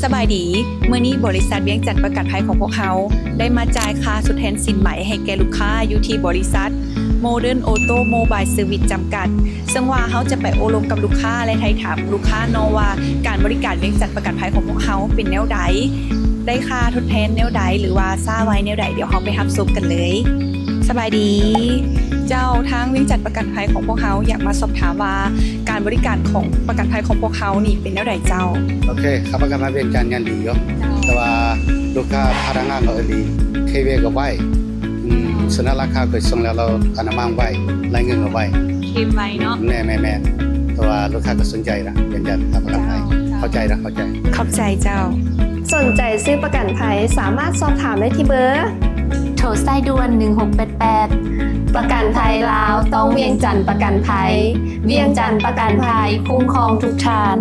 ສະບາຍດີ, ມື້ນີ້ບໍລິສັດວຽງຈັນປະກັນໄພຂອງພວກເຮົາ ໄດ້ມາຈ່າຍຄ່າທົດແທນສິນໄໝໃຫ້ແກ່ລູກຄ້າຢູ່ທີ່ບໍລິສັດ Modern Auto Mobile Service ຈຳກັດ, ເຊິ່ງວ່າເຮົາຈະໄປໂອ້ລົມກັບລູກຄ້າ ແລະ ໄຖ່ຖາມລູກຄ້າເນາະວ່າ ການບໍລິການວຽງຈັນປະກັນໄພຂອງພວກເຮົາເປັນແນວໃດ, ໄດ້ຄ່າທົດແທນແນວໃດ ຫຼືວ່າຊ້າໄວແນວໃດ, ດຽວເຮົາໄປຮັບຊົມກັນເລີຍ. ສະບາຍດີເຈົ້າ, ທາງວຽງຈັນປະກັນໄພຂອງພວກເຮົາຢາກມາສອບຖາມວ່າ ການບໍລິການຂອງປະກັນໄພຂອງພວກເຮົານີ້ເປັນແນວໃດເຈົ້າ? ໂອເຄ, ຄ້ຳປະກັນໄພວຽງຈັນຍັງດີຢູ່, ແຕ່ວ່າລູກຄ້າພະນັກງານກໍດີ, ເຄເວກໍໄວ, ອືມ, ສະນັ້ນລາຄາກໍສົ່ງແລ້ວ ລາວອະນາມັງໄວ, ລາຍເງິນກໍໄວ, ເຄມໄວເນາະ. ແມ່ນໆ, ແຕ່ວ່າລູກຄ້າກໍສົນໃຈລະ, ວຽງຈັນປະກັນໄພ. ເຈົ້າ, ເຈົ້າ. ເຂົ້າໃຈລະ, ເຂົ້າໃຈ. ຂອບໃຈເຈົ້າ. ສົນໃຈຊື້ປະກັນໄພ ສາມາດສອບຖາມໄດ້ທີ່ເບີ ໂທສາຍດ່ວນ ໜຶ່ງຫົກແປດແປດ. ປະກັນໄພລາວ ຕ້ອງວຽງຈັນປະກັນໄພ. ວຽງຈັນປະກັນໄພ ຄຸ້ມຄອງທຸກທ່ານ.